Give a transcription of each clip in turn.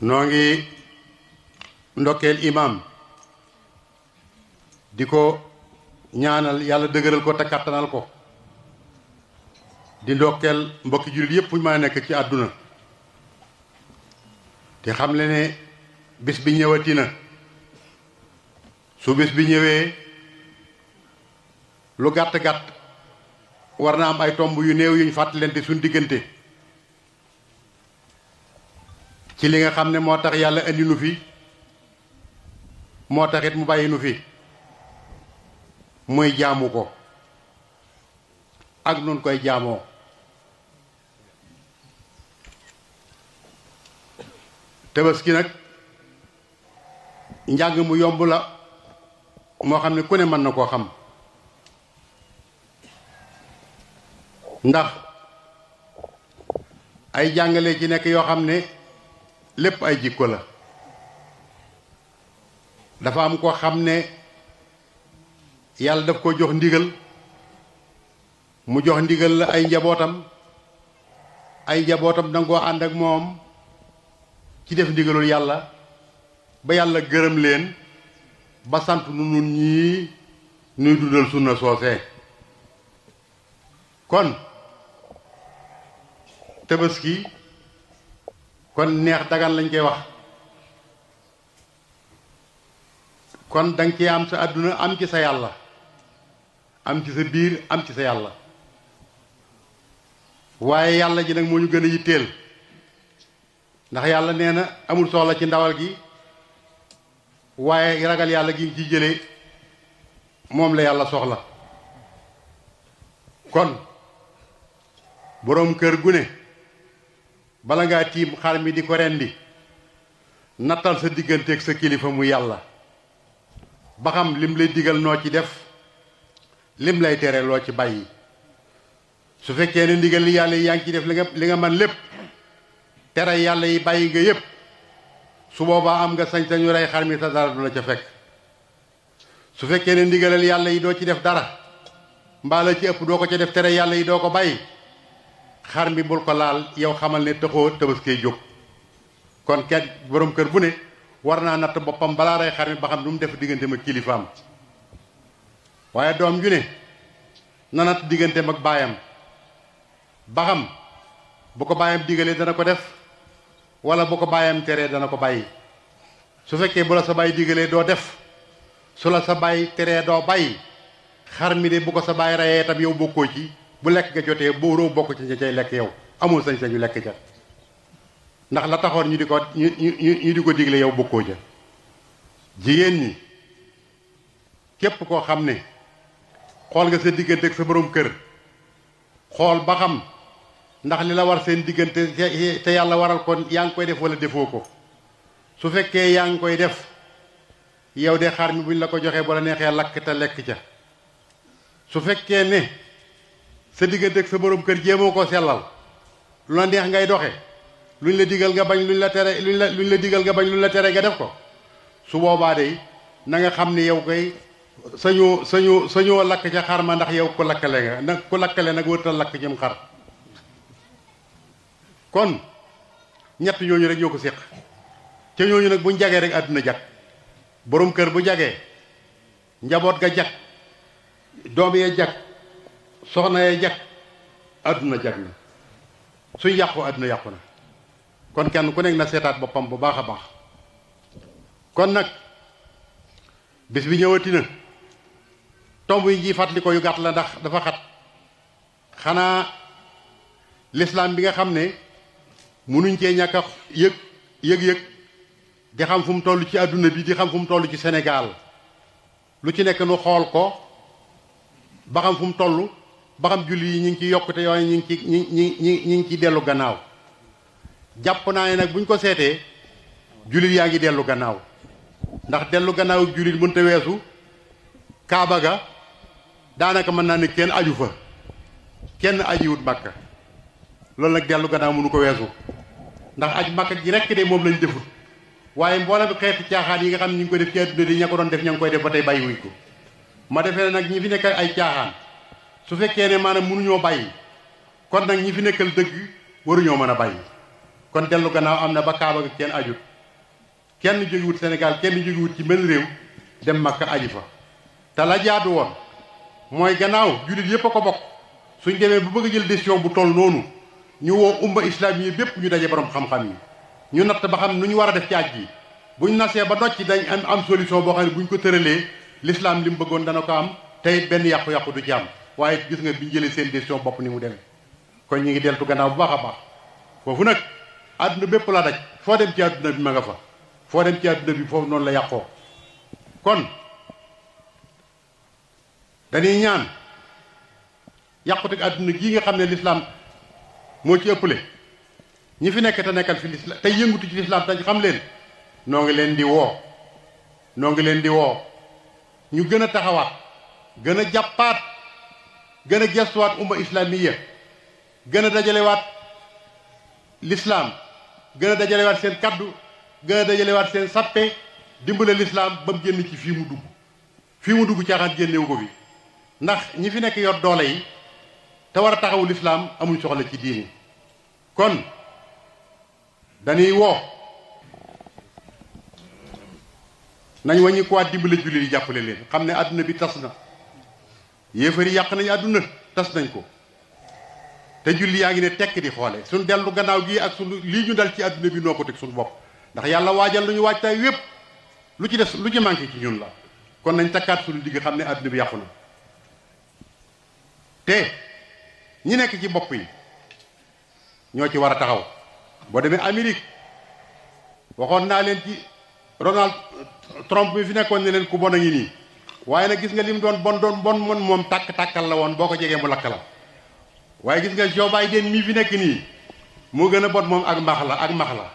noo ngi ndokkeel imam di ko ñaanal yàlla dëgëral ko te kattanal ko di ndokkeel mbokki jullit yépp fu ñu mën a nekk ci àdduna te xam le ne bis bi ñëwati na su bis bi ñëwee lu gàtt-gàtt war na am ay tomb yu néew yuñ fàttalante suñ diggante ci li nga xam ne moo tax yàlla indi nu fi moo taxit mu bàyyi nu fi muy jaamu ko ak nun koy jaamoo Tabaski nag njàng mu yomb la moo xam ne ku ne mën na koo xam ndax ay jàngale ci nekk yoo xam ne lépp ay jikko la dafa am ko xam ne yàlla daf ko jox ndigal mu jox ndigal la ay njabootam dangoo ànd ak moom ci def ndigalul yàlla ba yàlla gërëm leen ba sant nu nun ñii nuy dundal sunna soosee kon Tabaski kon neex dagan lañ koy wax kon danga ci am sa àdduna am ci sa yàlla am ci sa biir am ci sa yàlla waaye yàlla ji nag moo ñu gën a yitteel ndax yàlla nee na amul soxla ci ndawal gi waaye ragal yàlla gi ci jëlee moom la yàlla soxla kon boroom kër gu ne bala ngaa tiim xar mi di ko rendi nattal sa digganteeg sa kilifa mu yàlla ba xam lim lay digal noo ci def lim lay tere loo ci bàyyi su fekkee ne ndigal li yàlla yi yaa ngi ci def li nga man lépp tere yàlla yi bàyyi nga yépp su boobaa am nga sañ-sañu rey xar mi sa dara du la ca fekk su fekkee ne ndigalal yàlla yi doo ci def dara mbaa la ci ëpp doo ko ca def tere yàlla yi doo ko bàyyi xar mi bul ko laal yow xamal ne taxoo Tabaski jóg kon kenn boroom kër bu ne war naa natt boppam balaa rey xar mi ba xam du mu def digganteem ak kilifaam waaye doom ju ne na natt digganteem ak baayam ba xam bu ko baayam digalee dana ko def wala bu ko baayam teree dana ko bàyyi su fekkee bu la sa baay digalee doo def su la sa baay teree doo bàyyi xar mi de bu ko sa baay reyee tam yow bokkoo ci bu lekk nga jotee boo bokk ci ña cay lekk yow amul sañ-sañu lekk ca ndax la taxoon ñu di ko digle yow bokkoo ca jigéen ñi képp koo xam ne xool nga sa diggante ak sa borom kër xool ba xam ndax li la war seen diggante te yàlla waral ko yaa ngi koy def wala defoo ko su fekkee yaa ngi koy def yow de xar mi buñ la ko joxee bu la neexee lakk te lekk ca su fekkee ne sa diggante ak sa borom kër jéemoo ko sellal lu la neex ngay doxe luñ la digal nga bañ luñ la tere luñ la digal nga bañ luñ la tere nga def ko su boobaa de na nga xam ne yow koy sañoo lakk ca xar ma ndax yow ku lakkale nga nag ku lakkale nag wërtal lakk jëm xar kon ñett ñooñu rek ñoo ko séq ca ñooñu nag buñ jagee rek àdduna jag borom kër bu jagee njaboot ga jag doom yee jag soxna yee jag àdduna jag na suñ yàqu àdduna yàqu na kon kenn ku nekk na seetaat boppam bu baax a baax kon nag bis bi ñëwati na tomb yi ji fàttali ko yu gàtt la ndax dafa xat xanaa lislaam bi nga xam ne munuñ cee ñàkk a yëg di xam fu mu toll ci àdduna bi di xam fu mu toll ci Sénégal lu ci nekk nu xool ko ba xam fu mu toll ba xam julli yi ñu ngi ci yokkute yooyu ñu ngi ci dellu gannaaw jàpp naa ne nag buñ ko seetee jullit yaa ngi dellu gannaaw ndax dellu gannaaw jullit mënta weesu Kaaba ga daanaka mën naa ne kenn aju fa kenn ajiwut Makka loolu nag dellu gannaaw mënu ko weesu ndax aj Makka gi rekk de moom lañ defut waaye mboolem xeeti caaxaan yi nga xam ne ñu ngi koy def ci àdduna di ña ko doon def ña ngi koy def ba tey bàyyiwuñ ko ma defee ne nag ñi fi nekk ay caaxaan su fekkee ne maanaam mënuñoo bàyyi kon nag ñi fi nekkal dëgg waruñoo mën a bàyyi kon dellu gannaaw am na ba Kaaba ga kenn ajut kenn jógewut Sénégal kenn jógewut ci benn réew dem Makka aji fa te la jaadu woon mooy gannaaw jullit yépp a ko bokk suñ demee bu bëgg a jël décision bu toll noonu ñu woo umma islam yi bépp ñu daje borom xam-xam yi ñu natt ba xam nu ñu war a def ci aj gi buñ nasee ba nocci dañ am solution boo xam ne buñ ko tëralee l'islam li mu bëggoon dana ko am tey benn yàqu-yàqu du ci am waaye gis nga biñ jëlee seen décision bopp ni mu demee kon ñu ngi deltu gannaaw bu baax a baax foofu nag àdduna bépp la daj foo dem ci àdduna bi ma nga fa foo dem ci àdduna bi foofu noonu la yàqoo kon dañuy ñaan yàquteg àdduna gii nga xam ne l'islam moo ci ëpple ñi fi nekk te nekkal fi l'islam tey yëngutu ci l'islam te xam leen noo ngi leen di woo ñu gën a taxawaat gën a jàppaat gën a gestuwaat umma islamiya gën a dajalewaat l'islam gën a dajalewaat seen kaddu gën a dajalewaat seen sappe dimbale l'islam ba mu génn ci fii mu dugg caaxaan génnewu ko fi ndax ñi fi nekk yor doole yi te war a taxawu l'islam amuñ soxla ci diini kon dañuy woo nañ wàññi ko waat dimbale jullit yi jàppale leen xam ne àdduna bi tas na yéefar yi yàq nañ àdduna tas nañ ko te julli yaa ngi ne tekk di xoole suñ dellu gannaaw gi ak suñ lii ñu dal ci àdduna bi noo ko teg suñu bopp ndax yàlla waajal nañu waajtaay wépp lu ci des lu ci manqué ci ñun la kon nañ takkaat suñu digg xam ne àdduna bi yàqu na te ñi nekk ci bopp yi ñoo ci war a taxaw boo demee Amérique waxoon naa leen ci Donald Trump mi fi nekkoon ne leen ku bon a ngi nii waaye nag gis nga li mu doon bon moom tàkk-tàkkal la woon boo ko jegee mu lakk la waaye gis nga Joe Biden mii fi nekk nii moo gën a bon moom ak max la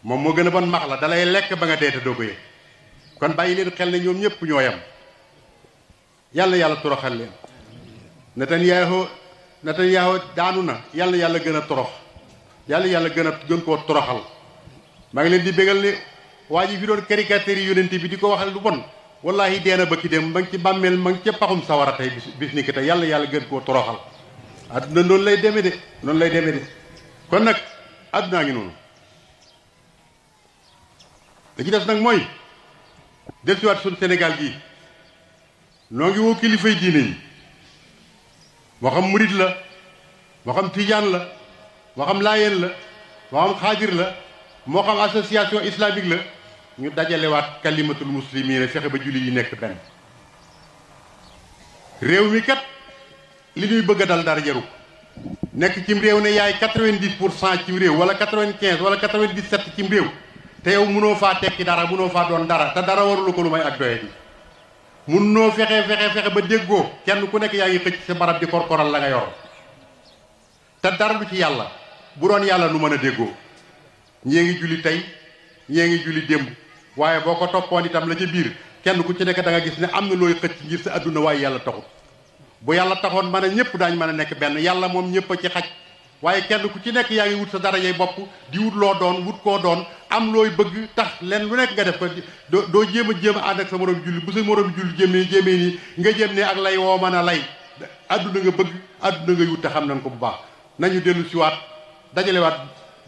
moom moo gën a bon max la dalay lekk ba nga dee te doo ko yëg kon bàyyi leen xel ne ñoom ñëpp ñoo yam yàlla toroxal leen Netanyahu daanu na yàlla gën a torox yàlla gën koo toroxal maa ngi leen di bégal ne waa ji fi doon caricature yi yonent bi di ko waxal lu bon wallahi dee na bëkki dem ma ngi ci bàmmeel ma ngi ca paxum sawara tey bis ni ki tey yàlla gën koo toroxal adduna noonu lay demee de kon nag addunaa ngi noonu da ci des nag mooy del siwaat suñu Sénégal gii noo ngi woo kilifay diine yi moo xam murit la moo xam tijaan la moo xam laayeen la moo xam xaadir la moo xam association islamique la ñu dajalewaat kalimatul muslimina fexe ba julli yi nekk benn réew mi kat li ñuy bëgg a dal dara jaru nekk cim réew ne yaay 90% cim réew wala 95 wala 97 cim réew te yow mënoo faa tekki dara mënoo faa doon dara te dara warulu ko lu may ak doye bi mënoo fexe ba déggoo kenn ku nekk yaa ngi xëcc sa barab di korkoral la nga yor te dara du ci yàlla bu doon yàlla nu mën a déggoo ñee ngi julli tey ñee ngi julli démb waaye boo ko toppoon itam la ca biir kenn ku ci nekk da nga gis ne am na looy xëcc ngir sa adduna waaye yàlla taxut bu yàlla taxoon mën a ñëpp daañ mën a nekk benn yàlla moom ñëpp a ci xaj waaye kenn ku ci nekk yaa ngi wut sa darajay bopp di wut loo doon wut koo doon am looy bëgg tax leen lu nekk nga def ko doo jéem a ànd ak sa morom julli bu sa morom julli jéemee nii nga jéem ne ak lay woo mën a lay adduna nga bëgg adduna nga wut te xam nañ ko bu baax nañu dellu siwaat dajalewaat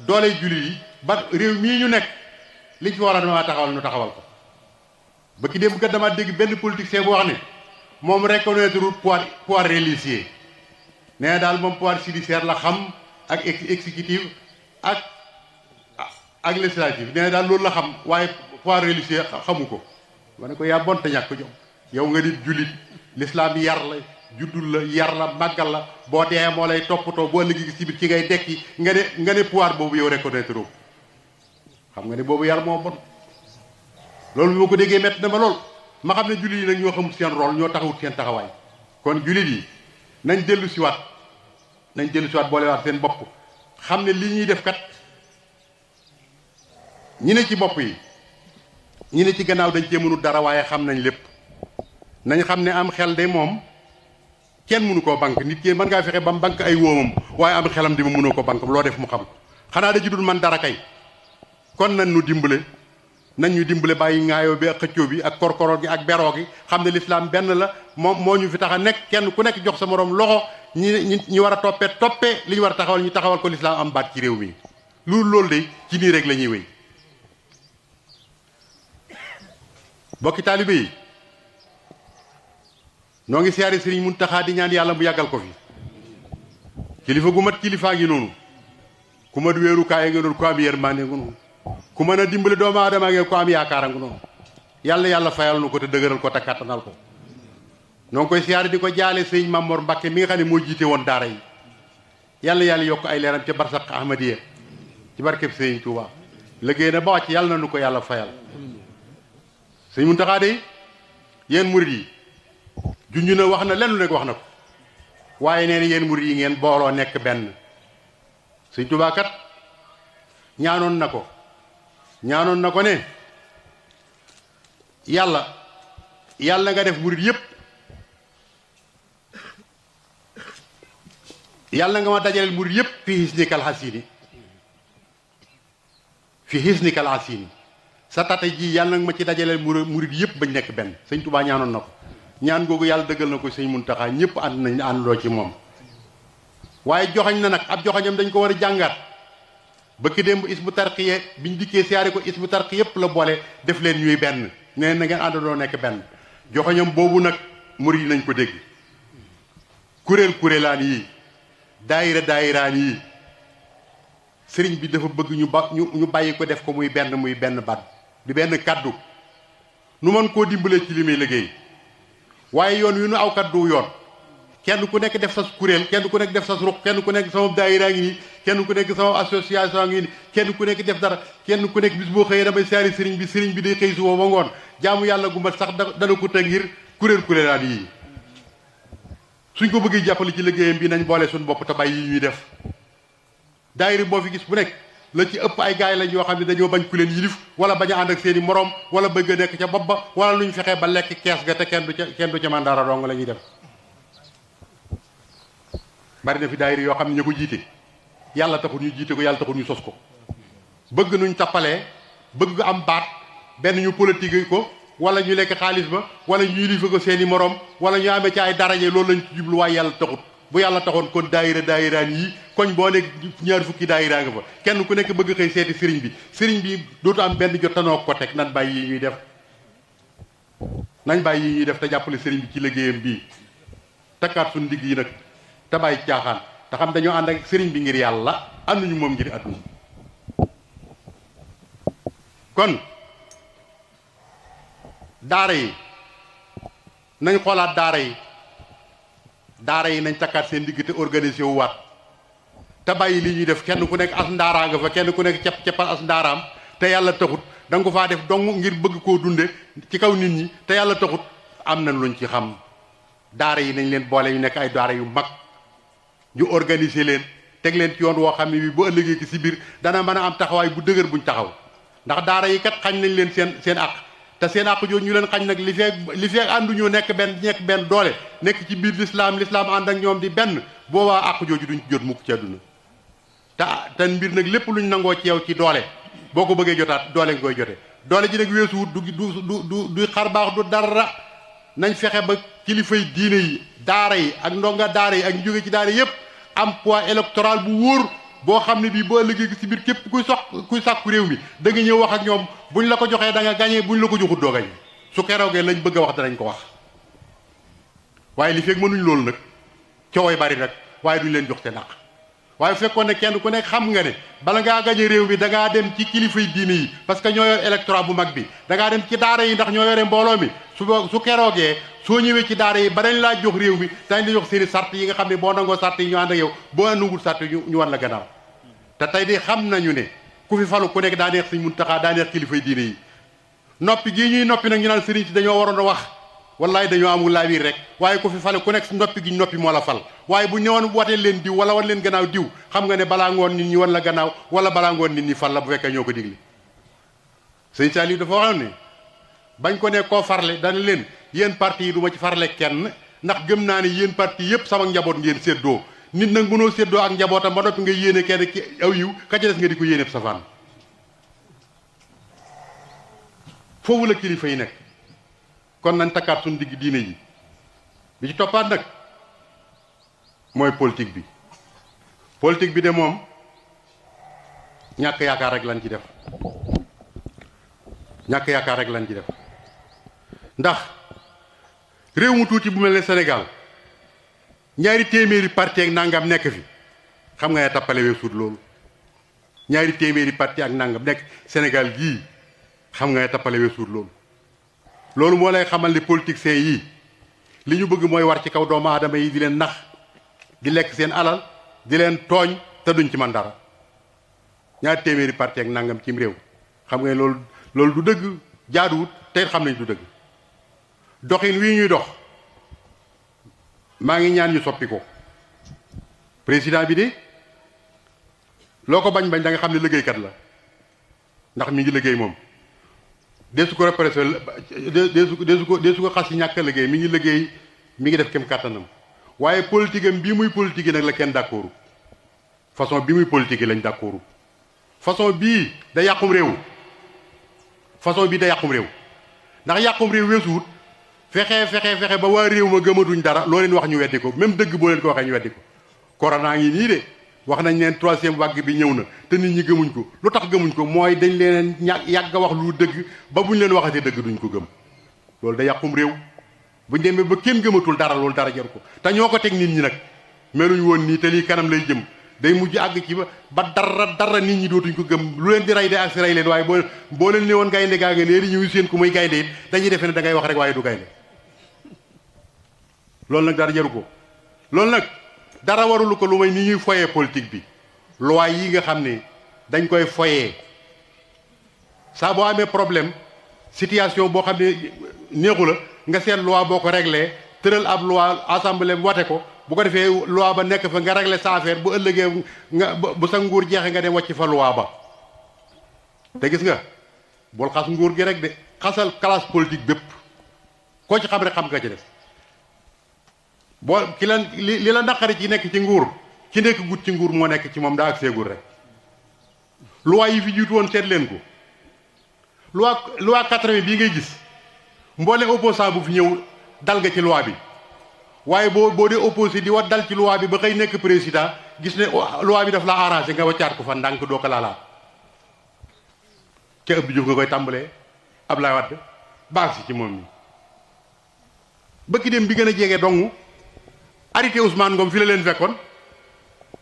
doole julli yi ba réew mii ñu nekk liñ fi war a dama taxawal ñu taxawal ko ba ki démb kat dama dégg benn politicien bu wax ne moom reconnaître pouvoir religieux nee daal moom pouvoir judiciaire la xam ak exécutif ak législatif nee daal loolu la xam waaye pouvoir religieux xamu ko ma ne ko yaa bonte ñàkk jom yow nga nit jullit l'islam yar la juddul la yar la màggal la boo dee moo lay toppatoo boo liggéey ci biir ci ngay dekki nga ne pouvoir boobu yow reconnaître ko xam nga ne boobu yar moo bon loolu bi ma ko déggee métti na ma lool ma xam ne jullit yi nag ñoo xamul seen rôle ñoo taxawut seen taxawaay kon jullit yi nañ dellu siwaat boolewaat seen bopp xam ne li ñuy def kat ñi ne ci bopp yi ñi ne ci gannaaw dañ cee mënul dara waaye xam nañ lépp nañ xam ne am xel de moom kenn mënu koo banque nit ki mën ngaa fexe ba mu banque ay wóomam waaye am xelam di ma mënoo ko banque loo def mu xam xanaa da ci dul man dara kay kon nañ ñu dimbale bàyyi ŋaayoo bi ak xëccoo bi ak korkoroo gi ak beroo gi xam ne l'islam benn la moom moo ñu fi tax a nekk kenn ku nekk jox sa moroom loxo ñi war a toppee li ñu war a taxawal ñu taxawal ko l'islam am baat ci réew mi loolu de ci nii rek la ñuy wéy bokki taalibe yi noo ngi siyaare Sëriñ Muntaxa di ñaan yàlla mu yàggal ko fi kilifa gu mat kilifaa ngi noonu ku mat wéerukaay nga noonu ku am yërmande nga noonu ku mën a dimbale doomu aadama ngeen ko am yaakaar nga noonu yàlla fayal nu ko te dëgëral ko te kattanal ko noo ngi koy siyaare di ko jaale sëñ Mamor Mbàkke mi nga xam ne moo jiite woon daara yi yàlla yokk ay leeram ca barsaq ahmadiya ci barkeb sëñ Tuuba liggéey na ba wàcc yàlla na nu ko yàlla fayal sëñ Muntaxa de yéen murid yi junj na wax na lenn lu nekk wax na ko waaye nee na yéen murid yi ngeen booloo nekk benn sëñ Tuuba kat ñaanoon na ko ne yàlla nga def murid yépp yàlla nga ma dajaleel murid yépp fi hisnikal hasini sa tata ji yàlla nga ma ci dajaleel murid yépp bañ nekk benn sëñ Tuubaa ñaanoon na ko ñaan googu yàlla dëggal na ko sëñ Muntaxa ñëpp ànd nañ àndandoo ci moom waaye joxañ na nag ab joxañam dañ ko war a jàngaat bëkki démb Hizbut Tarqiyyah biñ dikkee siyaare ko Hizbut Tarqiyyah yépp la boole def leen ñuy benn nee na ngeen àndandoo nekk benn joxañam boobu nag murid yi nañ ko dégg kuréelaan yi daayiraan yi sëriñ bi dafa bëgg ñu bàyyi ko def ko muy benn baat di benn kaddu nu mën koo dimbalee ci li muy liggéey waaye yoon wi nu aw kaddu yoon kenn ku nekk def sa kuréel kenn ku nekk def sa ruq kenn ku nekk sama daayira ngi nii kenn ku nekk sama association ngi nii kenn ku nekk def dara kenn ku nekk bis boo xëyee damay saari sëriñ bi day xëy suba ba ngoon jaamu yàlla gu mat sax dana ko teg ngir kuréelaan yii suñ ko bëggee jàppale ci liggéeyam bi nañ boole suñ bopp te bàyyi yi ñuy def daayira boo fi gis bu nekk la ci ëpp ay gaay lañ yoo xam ne dañoo bañ ku leen yilif wala bañ a ànd ak seen i morom wala bëgg a nekk ca bopp ba wala luñ fexee ba lekk kees ga te kenn du ca mandara dong la ñuy def bari na fi daayira yoo xam ne ñu ko jiite yàlla taxul ñu jiite ko yàlla taxul ñu sos ko bëgg nuñ tappalee bëgg am baat benn ñu politique ko wala ñu lekk xaalis ba wala ñu yilifa ko seen i morom wala ñu amee ci ay daraje loolu lañ ci jublu waaye yàlla taxut bu yàlla taxoon kon daayiraan yi koñ boo nekk ñaar fukki daayira nga fa kenn ku nekk bëgg xëy seeti sëriñ bi dootu am benn jot tanoo ko teg nañ bàyyi yi ñuy def te jàppale sëriñ bi ci liggéeyam bii takkaat suñu ndigg yi nag te bàyyi caaxaan te xam dañoo ànd ak sëriñ bi ngir yàlla ànduñu moom ngir àdduna kon daara yi nañ xoolaat daara yi nañ takkaat seen digg te organisé wu waat te bàyyi li ñuy def kenn ku nekk as ndaaraa nga fa kenn ku nekk ceppal as ndaaraam te yàlla taxut da nga ko faa def dong ngir bëgg koo dunde ci kaw nit ñi te yàlla taxut am na luñ ci xam daara yi nañ leen boole ñu nekk ay daara yu mag ñu organiser leen teg leen ci yoon woo xam ne bi bu ëllëgee ki si biir dana mën a am taxawaay bu dëgër buñ taxaw ndax daara yi kat xañ nañ leen seen àq te seen àq jooju ñu leen xañ nag li feek ànduñoo nekk benn doole nekk ci biir lislaam ànd ak ñoom di benn boobaa àq jooju duñ ci jot mukk ci àdduna te mbir nag lépp luñ nangoo ci yow ci doole boo ko bëggee jotaat doole nga koy jote doole ji nag weesuwut du xar baax du dara nañ fexe ba kilifay diine yi daara yi ak ndonga daara yi ak ñu jóge ci daara yépp am poids électoral bu wóor boo xam ne bii boo ëllëgee ci biir képp kuy sàkku réew mi da nga ñëw wax ak ñoom buñ la ko joxee da nga gañee buñ la ko joxut doo gañe su keroogee lañ bëgg a wax danañ ko wax waaye li fekk mënuñ loolu nag cooway bari nag waaye duñ leen jox te naq waaye bu fekkoon ne kenn ku nekk xam nga ne bala ngaa gañe réew mi da ngaa dem ci kilifay diine yi parce que ñoo yor électorat bu mag bi da ngaa dem ci daara yi ndax ñoo yore mbooloo mi su keroogee soo ñëwee ci daara yi ba dañ laa jox réew mi dañ la jox seeni sart yi nga xam ne boo nangoo sart yi ñu ànd ak yow boo nangul sart yi ñu wan la gannaaw te tey de xam nañu ne ku fi falu ku nekk daa neex Sëñ Muntaxa daa neex kilifay diine yi noppi gii ñuy noppi nag ñu naan sëriñ si dañoo waroon a wax wallaay dañoo amul laa wiir rek waaye ku fi fale ku nekk noppi gi noppi moo la fal waaye bu ñëwoon watee leen diw wala wan leen gannaaw diw xam nga ne balaa ngoon nit ñi wan la gannaaw wala balaa ngoon nit ñi fal la bu fekkee ñoo ko digli sëñ Saliou dafa waxoon ne bañ ko ne koo farle dana leen yéen parti yi du ma ci farle kenn ndax gëm naa ne yéen parti yépp sama njaboot ngeen séddoo nit nag mënoo séddoo ak njabootam ba noppi nga yéene kenn ki aw yiw ka ca des nga di ko yéene safaan foofu la kilifa yi nekk kon nañ takkaat suñu digg diine yi bi ci toppaat nag mooy politique bi de moom ñàkk yaakaar rek lañ ci def ñàkk yaakaar rek lañ ci def ndax réew mu tuuti bu mel ne Sénégal ñaari téeméeri parti ak nangam nekk fi xam nga ne tappale weesuut loolu ñaari téeméeri parti ak nangam nekk Sénégal gii xam nga ne tappale weesuut loolu loolu moo lay xamal ni politiciens yii li ñu bëgg mooy war ci kaw doomu aadama yi di leen nax di lekk seen alal di leen tooñ te duñ ci man dara ñaari téeméeri parti ak nangam cim réew xam nga ne loolu du dëgg jaaduwut tey xam nañ du dëgg doxin wii ñuy dox maa ngi ñaan ñu soppi ko président bi de loo ko bañ da nga xam ne liggéeykat la ndax mi ngi liggéey moom deesu ko repressé deesu ko xas yi ñàkk a liggéey mi ngi liggéey mi ngi def kem kàttanam waaye politique am bii muy politique nag la kenn d'accordu façon bi muy politique lañ d'accordu façon bii da yàqum réew façon bii da yàqum réew ndax yàqum réew weesuwut fexe ba waa réew ma gëmatuñ dara loo leen wax ñu weddi ko même dëgg boo leen ko waxee ñu weddi ko corona ngi nii de wax nañ leen troisième vague bi ñëw na te nit ñi gëmuñ ko lu tax gëmuñ ko mooy dañ leen yàgg a wax lu dëgg ba buñ leen waxatee dëgg duñ ko gëm loolu da yàqum réew buñ demee ba kenn gëmatul dara loolu dara jar ko te ñoo ko teg nit ñi nag meluñ woon nii te lii kanam lay jëm day mujj àgg ci ba dara nit ñi dootuñ ko gëm lu leen di rey de ak si rey leen waaye boo leen ne woon gaynde gaa nga léegi ñëw seen ku muy gaynde it dañuy defee ne da ngay wax rek waaye du gaynde loolu nag dara jaru ko loolu nag dara warulu ko lu may ni ñuy foyee politique bi loi yi nga xam ne dañ koy foyee saa boo amee problème situation boo xam ne neexu la nga seet loi boo ko réglé tëral ab loi assemblée wate ko bu ko defee loi ba nekk fa nga réglé sa affaire bu ëllëgee nga bu sa nguur jeexee nga dem wàcc fa loi ba te gis nga bul xas nguur gi rek de xasal classe politique bépp koo ci xam rek xam nga ci def boo ki la li la naqari ci nekk ci nguur ci nekk gut ci nguur moo nekk ci moom daa ak seegul rek loi yi fi jiitu woon seet leen ko loi 80 bii ngay gis mboole opposant bu fi ñëw dal nga ci loi bi waaye boo dee opposé di wat dal ci loi bi ba xëy nekk président gis ne loi bi daf la arrangé nga waccaat ko fa ndànk doo ko laalaat ca ëpp Diouf nga koy tàmbalee Ablaye Wade baax si ci moom mi bëkki dem bi gën a jege dong arrêté Ousmane Ngom fi la leen fekkoon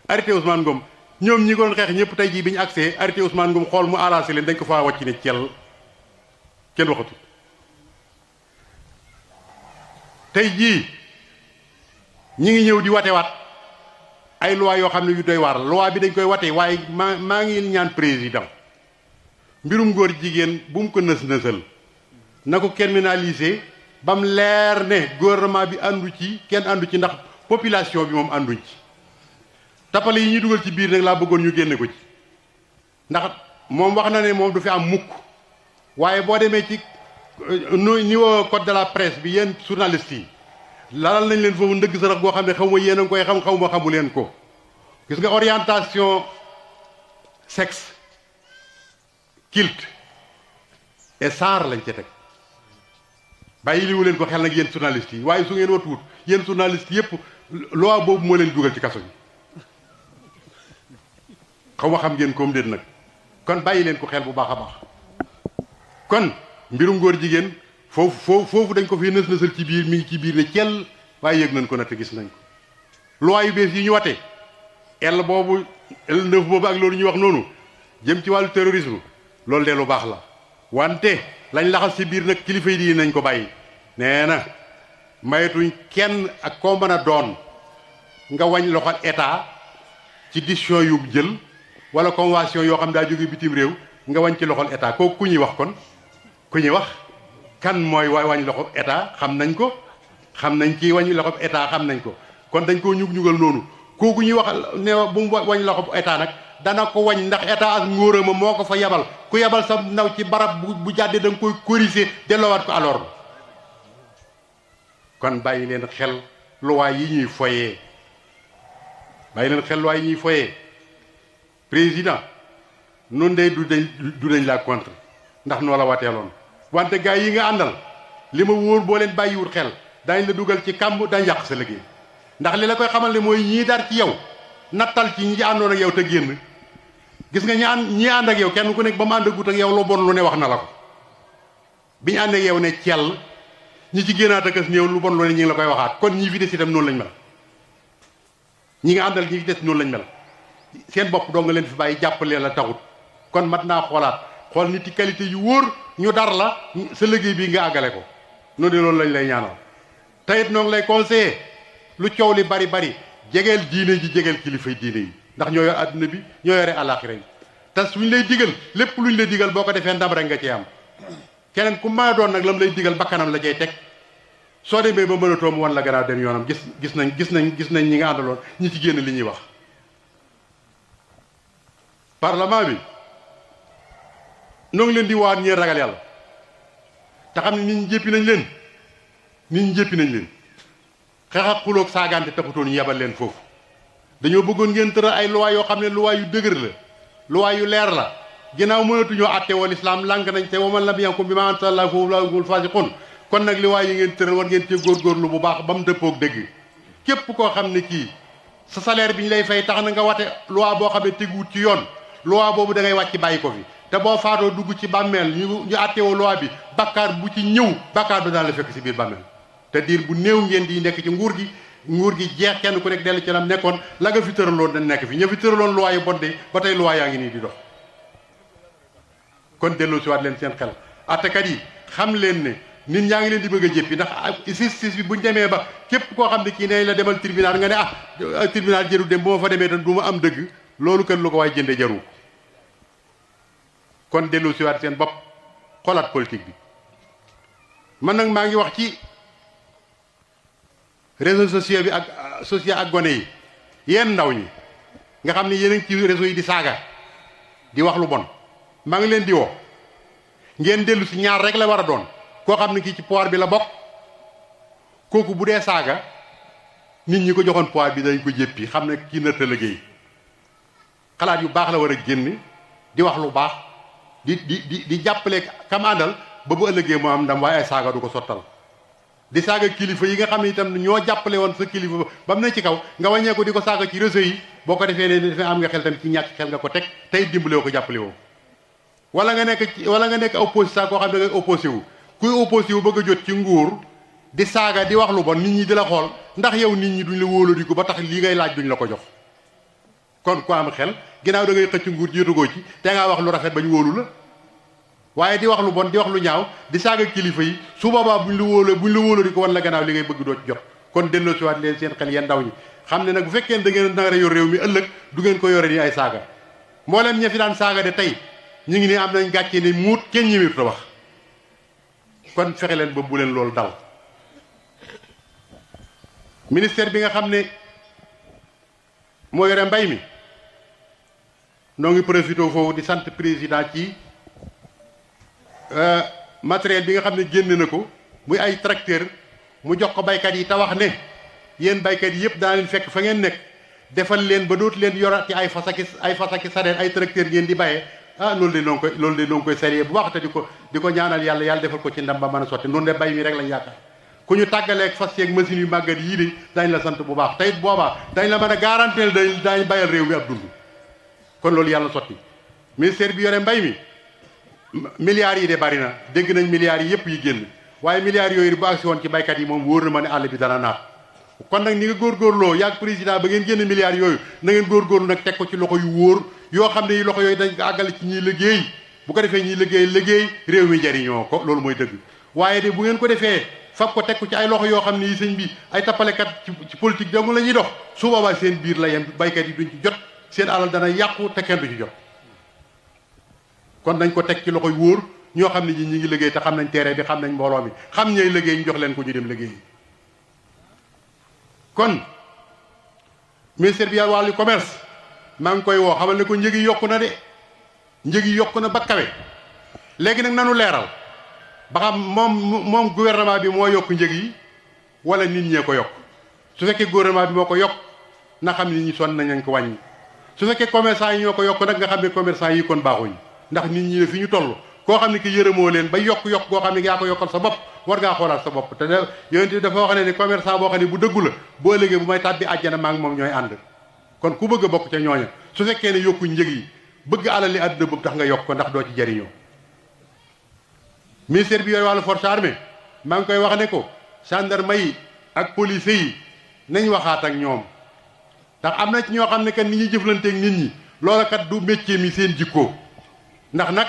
arrêté Ousmane Ngom ñoom ñi ko doon xeex ñëpp tey jii bi ñu accès arrêté Ousmane Ngom xool mu arrangé leen dañ ko faa wàcc ne cel kenn waxatu tey jii ñi ngi ñëw di watewaat ay loi yoo xam ne yu doy waar la loi bi dañ koy wate waaye maa ngi ñaan président mbirum góor jigéen bu mu ko nës-nësal na ko criminaliser ba mu leer ne gouvernement bi àndu ci kenn àndu ci ndax population bi moom ànduñ ci tappale yi ñuy dugal ci biir nag laa bëggoon ñu génne ko ci ndax moom wax na ne moom du fi am mukk waaye boo demee ci niveau code de la presse bi yéen journalistes yi lalal nañ leen foofu ndëgg sarax goo xam ne xaw ma yéen a ngi koy xam xaw ma xamu leen ko gis nga orientation sexe culte et genre lañ ca teg bàyyi liwu leen ko xel nag yéen journalistes yi waaye su ngeen watuwut yéen journalistes yépp loi boobu moo leen dugal ci kaso bi xaw ma xam ngeen koom déet nag kon bàyyi leen ko xel bu baax a baax kon mbirum góor jigéen foofu dañ ko fi nës-nësal ci biir mi ngi ci biir ne cell waaye yëg nañ ko nag te gis nañ ko loi yu bees yi ñu watee L boobu L9 boobu ak loolu ñuy wax noonu jëm ci wàllu terrorisme loolu de lu baax la wante lañ laxas ci biir nag kilifa yi di nañ ko bàyyi nee na mayetuñ kenn ak koo mën a doon nga wañ loxol état ci décision yu jël wala convention yoo xam daa jóge bitim réew nga wañ ci loxol état kooku ku ñuy wax kon ku ñuy wax kan mooy wañ loxob état xam nañ ko xam nañ ci wañ loxob état xam nañ ko kon dañ koo ñugal noonu kooku ñuy wax ne bu mu wañ loxob état nag dana ko wañ ndax état ak ngóorama moo ko fa yabal ku yabal sa ndaw ci barab bu jàddee da nga koy corriger delloowaat ko alors kon bàyyi leen xel luwaay yi ñuy foyee bàyyi leen xel luwaay yi ñuy foyee président noonu day du dañ la contre ndax noo la wateeloon wante gars yi nga àndal li ma wóor boo leen bàyyiwul xel dañ la dugal ci kàmb dañ yàq sa liggéey ndax li la koy xamal ne mooy ñii dar ci yow nattal ci ñi àndoon ak yow te génn gis nga ñi ànd ak yow kenn ku nekk ba mu ànd agut ak yow lu bon lu ne wax na la ko bi ñu ànd ak yow ne cell ñi ci génnaat ak néew lu bon lu ne ñi ngi la koy waxaat kon ñi fi des itam noonu lañ mel ñi nga àndal ñi fi des noonu lañ mel seen bopp doo nga leen fi bàyyi jàppale la taxut kon mat naa xoolaat xool nit yi qualité yu wóor ñu dar la sa liggéey bii nga àggale ko noonu loolu lañ lay ñaanal tayit noo ngi lay conseiller lu coow li bari bari jegeel diine ji jegeel kilifay diine yi ndax ñoo yor adduna bi ñoo yore àllaaxira yi te suñ lay digal lépp luñ lay digal boo ko defee ndam rek nga ci am keneen ku maa doon nag lam lay digal bakkanam la cay teg soo demee ba mënatoo mu wan la gannaaw dem yoonam gis nañ ñi nga àndaloon ñi ci génn li ñuy wax parlement bi noo ngi leen di waat ñeen ragal yàlla te xam ne nit ñi jéppi nañ leen xeex ak xuloog saagante taxutoon ñu yebal leen foofu dañoo bëggoon ngeen tëral ay loi yoo xam ne loi yu dëgër la loi yu leer la ginnaaw mënatuñoo àtte wal islam lànk nañ te waman lam yankum bi ma anzalallaahu fa ulaa'ika humul faasiquun kon nag loi yi ngeen tëral war ngeen cee góorgóorlu bu baax ba mu dëppoog dëgg képp koo xam ne kii sa salaire bi ñu lay fay tax na nga wate loi boo xam ne teguwut ci yoon loi boobu da ngay wàcc bàyyi ko fi te boo faatoo dugg ci bàmmeel ñu àttewoo loi bi bakkaar bu ci ñëw bakkaar bi daan la fekk si biir bàmmeel te diir bu néew ngeen di nekk ci nguur gi jeex kenn ku nekk dellu ci lam nekkoon la nga fi tëraloon dañ nekk fi ña fi tëraloon loi yu bon de ba tey loi yaa ngi nii di dox kon delloo si waat leen seen xel attekat yi xam leen ne nit ñaa ngi leen di bëgg a jéppi ndax justice bi buñ demee ba képp koo xam ne kii ne la demal tribunal nga ne tribunal jëru dem bu ma fa demee tan du ma am dëgg loolu kan lu ko waay jënde jaru kon delloo si waat seen bopp xoolaat politique bi man nag maa ngi wax ci réseaux sociaux bi ak gone yi yéen ndaw ñi nga xam ne yéen a ngi ci réseau yi di saaga di wax lu bon maa ngi leen di woo ngeen dellu si ñaar rek la war a doon koo xam ne kii ci pouvoir bi la bokk kooku bu dee saaga nit ñi ko joxoon pouvoir bi dañ ko jéppi xam ne kii nërta liggéey xalaat yu baax la war a génn di wax lu baax di jàppale kam àndal ba bu ëllëgee moo am ndam waaye ay saaga du ko sottal di saaga kilifa yi nga xam ne itam ñoo jàppale woon sa kilifa ba mu ne ci kaw nga wàññeeku di ko saaga ci réseau yi boo ko defee ne dafa am nga xel tamit ci ñàkk xel nga ko teg tey dimbale woo ko jàppale woo wala nga nekk opposition koo xam ne nga opposé wu kuy opposé wu bëgg a jot ci nguur di saaga di wax lu bon nit ñi di la xool ndax yow nit ñi duñ la wóoladi ko ba tax lii ngay laaj duñ la ko jox kon ku am xel ginnaaw da ngay xëcc nguur jiitugoo ci te ngaa wax lu rafet bañ wóolu la waaye di wax lu bon di wax lu ñaaw di saaga kilifa yi su boobaa buñ la wóoladi ko wan la gannaaw li ngay bëgg doo ci jot kon delloo si waat leen seen xel yeen ndaw ñi xam ne nag bu fekkee da ngeen nar a yor réew mi ëllëg du ngeen ko yore ni ay saaga mboolem ña fi daan saaga de tey ñu ngi nii am nañ gàcce ne muut kenn ñëwee ta wax kon fexe leen ba bu leen loolu dal ministère bi nga xam ne moo yore mbay mi noo ngi profité foofu di sant président ci matériel bi nga xam ne génn na ko muy ay tracteur mu jox ko baykat yi te wax ne yéen baykat yi yëpp daa leen fekk fa ngeen nekk defal leen ba dootu leen yorat ci ay fasaki sareet ay tracteur ngeen di bayee loolu de noo ngi koy sarié bu baax te di ko ñaanal yàlla defal ko ci ndam ba mën a sotti noonu de bay mi rek lañ yaakaar ku ñu tàggaleeg fas yeeg machines yu màggat yii de dañ la sant bu baax te it boobaa dañ la mën a garanteel dañ bayal réew mi ab dund kon loolu yàlla sotti ministère bi yore mbay mi milliards yi de bari na dégg nañ milliards yi yëpp yi génn waaye milliards yooyu bu agsi woon ci baykat yi moom wóor na ma ne àll bi dana naat kon nag ni nga góorgóorloo yaag président ba ngeen génn milliards yooyu na ngeen góorgóorlu nag teg ko ci loxo yu wóor yoo xam ne loxo yooyu dañ ko àggale ci ñiy liggéey bu ko defee ñiy liggéey réew mi jariñoo ko loolu mooy dëgg waaye de bu ngeen ko defee fab ko teg ko ci ay loxo yoo xam ne yi sëñ bi ay tappalekat ci politique dong la ñuy dox su boobaa seen biir la yem baykat yi duñ ci jot seen alal dana yàqu te kenn du ci jot kon dañ ko teg ci loxo yu wóor ñoo xam ne ñi ngi liggéey te xam nañ terrain bi xam nañ mbooloo mi xam ñooy liggéey ñu jox leen ko ñu dem liggéey kon ministère bi wàllu commerce maa ngi koy woo xamal ne ko njëg yi yokku na de njëg yi yokku na ba kawe léegi nag nanu leeral ba xam moom gouvernement bi moo yokk njëg yi wala nit ñee ko yokk su fekkee gouvernement bi moo ko yokk na xam nit ñi sonn nañ ko wàññi su fekkee commerçant yi ñoo ko yokk nag nga xam ne commerçant yi kon baaxuñu ndax nit ñi fi ñu toll koo xam ne ki yërëmoo leen ba yokk goo xam ne yaa ko yokkal sa bopp war ngaa xoolaat sa bopp te yonent dafa wax ne commerçant boo xam ne bu dëggu la boo ëllëgee bu may tàbbi àjjana maa ngi moom ñooy ànd kon ku bëgg a bokk ca ñooña su fekkee ne yokku njëg yi bëgg alali àdduna boobu tax nga yokk ko ndax doo ci jariñoo ministère bi yore wàllu force armée maa ngi koy wax ne ko gendarme yi ak police yi nañ waxaat ak ñoom ndax am na ci ñoo xam ne kat ni ñuy jëflanteeg nit ñi loola kat du métier mi seen jikko ndax nag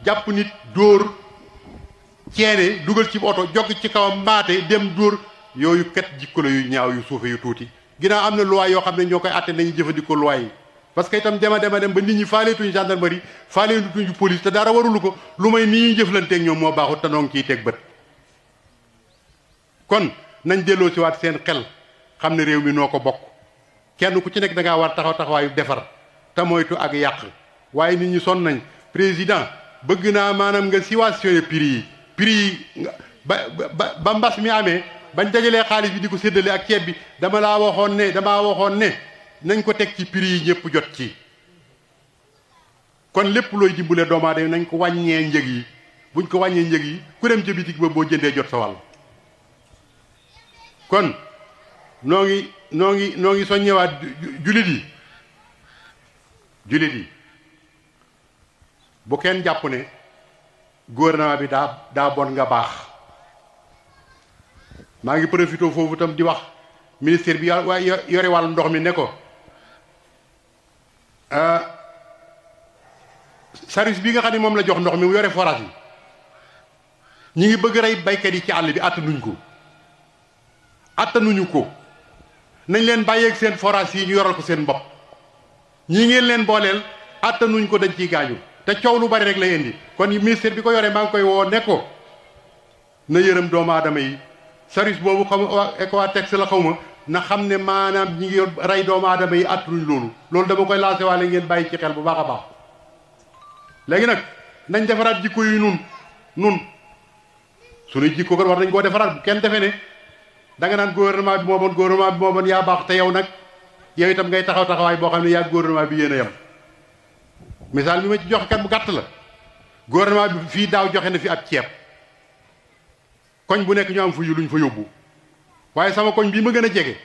jàpp nit dóor ceene dugal ci oto jog ci kawam mbaate dem dóor yooyu kat jikko la yu ñaaw yu suufe yu tuuti ginnaaw am na loi yoo xam ne ñoo koy àtte nañu jëfandikoo loi yi parce que itam dem ba nit ñi faaleetuñu gendarmerie faaleetuñu police te dara warulu ko lu may ni ñuy jëflanteeg ñoom moo baaxut te noo ngi ciy teg bët kon nañ delloo si waat seen xel xam ne réew mi noo ko bokk kenn ku ci nekk da ngaa war taxaw taxawaayu defar te moytu ak yàq waaye nit ñi sonn nañ président bëgg naa maanaam nga subventionné prix yi ba mbas mi amee bañ dajalee xaalis bi di ko séddale ak ceeb bi damaa waxoon ne nañ ko teg ci prix yi ñëpp jot ci kon lépp looy dimbale doomu aadama nañ ko wàññee njëg yi buñ ko wàññee njëg yi ku dem ca bitig ba boo jëndee jot sa wàll kon noo ngi soññewaat julit yi bu kenn jàpp ne gouvernement bi daa bon nga baax maa ngi profité foofu itam di wax ministère bi yore wàllu ndox mi ne ko service bi nga xam ne moom la jox ndox mi mu yore forage yi ñi ngi bëgg rey baykat yi ci àll bi attanuñu ko nañ leen bàyyeeg seen forage yi ñu yoral ko seen bopp ñii ngeen leen booleel attanuñ ko dañ ciy gaañu te coow lu bari rek lay indi kon ministère bi ko yoree maa ngi koy woo ne ko na yërëm doomu aadama yi service boobu xam Ecowatex la xaw ma na xam ne maanaam ñi ngi rey doomu aadama yi attanuñ loolu dama koy lancé waale ngeen bàyyi ci xel bu baax a baax léegi nag nañ defaraat jikko yi nun suñuy jikko kon war nañ koo defaraat bu kenn defee ne da nga naan gouvernement bi moo bon yaa baax te yow nag yow itam ngay taxawaay boo xam ne yaa gouvernement bi yéen a yem misaal mi ma ci joxe kat bu gàtt la gouvernement bi fii daaw joxe na fi ab ceeb koñ bu nekk ñu am fu luñ fa yóbbu waaye sama koñ bii ma gën a jege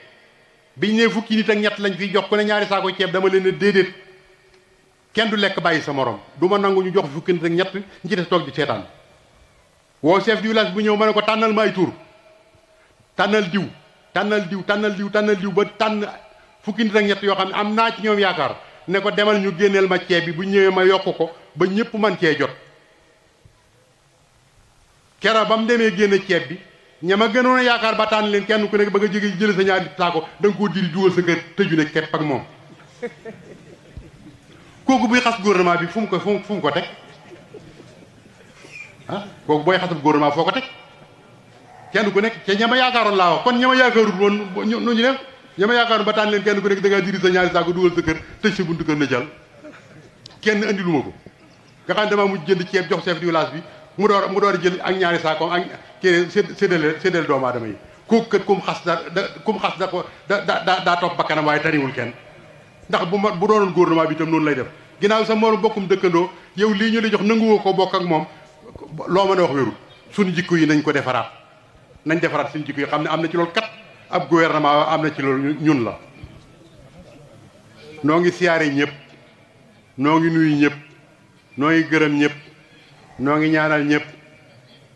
biñ ne fukki nit ak ñett lañ fiy jox ku ne ñaari saako ceeb dama leen ne déedéet kenn du lekk bàyyi sa morom du ma nangu ñu jox fukki nit ak ñett ñi ci des toog di seetaan woo chef du village bu ñëw ma ne ko tànnal ma ay tur tànnal diw ba tànn fukki nit ak ñett yoo xam ne am naa ci ñoom yaakaar ne ko demal ñu génneel ma ceeb bi bu ñëwee ma yokk ko ba ñëpp man cee jot kera ba mu demee génne ceeb bi ña ma gënoon a yaakaar ba tànn leen kenn ku nekk ba nga jóge jële sa ñaari saako da nga koo diri dugal sa kër tëju ne kepp ak moom kooku buy xas gouvernement bi fu mu ko teg kooku booy xasab gouvernement foo ko teg kenn ku nekk ca ñama yaakaaroon laa wax kon ñama yaakaarut woon nu ñu def ñama yaakaaroon ba tànn leen kenn ku nekk da ngaa diri sa ñaari saako dugal sa kër tëj sa buntu kër na jàll kenn andi lu ma ko nga xam ne damaa mujj jënd ceeb jox chef du village bi mu door a jël ak ñaari saako ak kii séddale doomu aadama yi kooku kat kum xas da ko daa topp bakkanam waaye tariwul kenn ndax bu doonoon gouvernement bi itam noonu lay def ginnaaw sa morom bokkum dëkkandoo yow lii ñu la jox nanguwoo ko bokk ak moom loo mën a wax wérul suñu jikko yi nañ ko defaraat suñu jikko yi xam ne am na ci loolu kat ab gouvernement am na ci loolu ñun la noo ngi siyaare ñëpp noo ngi nuyu ñëpp noo ngi gërëm ñëpp noo ngi ñaanal ñëpp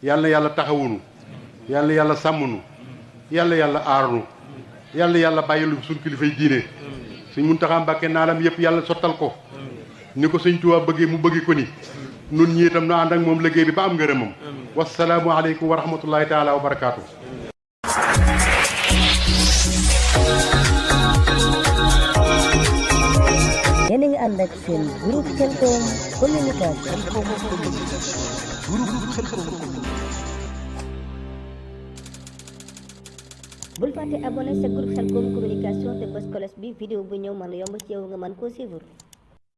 yal na yàlla taxawunu yal na yàlla sàmmunu yal na yàlla aarunu yal na yàlla bàyyilu suñu kilifay diine suñ Muntaxa Mbàkke naalam yëpp yàlla sottal ko ni ko Sëñ Tuubaa bëggee mu bëggi ko ni nun ñi itam nu ànd ak moom liggéey bi ba am ngërëmam wasalaamu aleykum wa rahmatullahi taala wa barakaatu. yéen a ngi ànd ak seen groupe Khelcom communication. bul fàtte abonné sa groupe Khelcom communication te bës cloche bi vidéo bu ñëw mën a yomb ci yow nga mën koo suivre.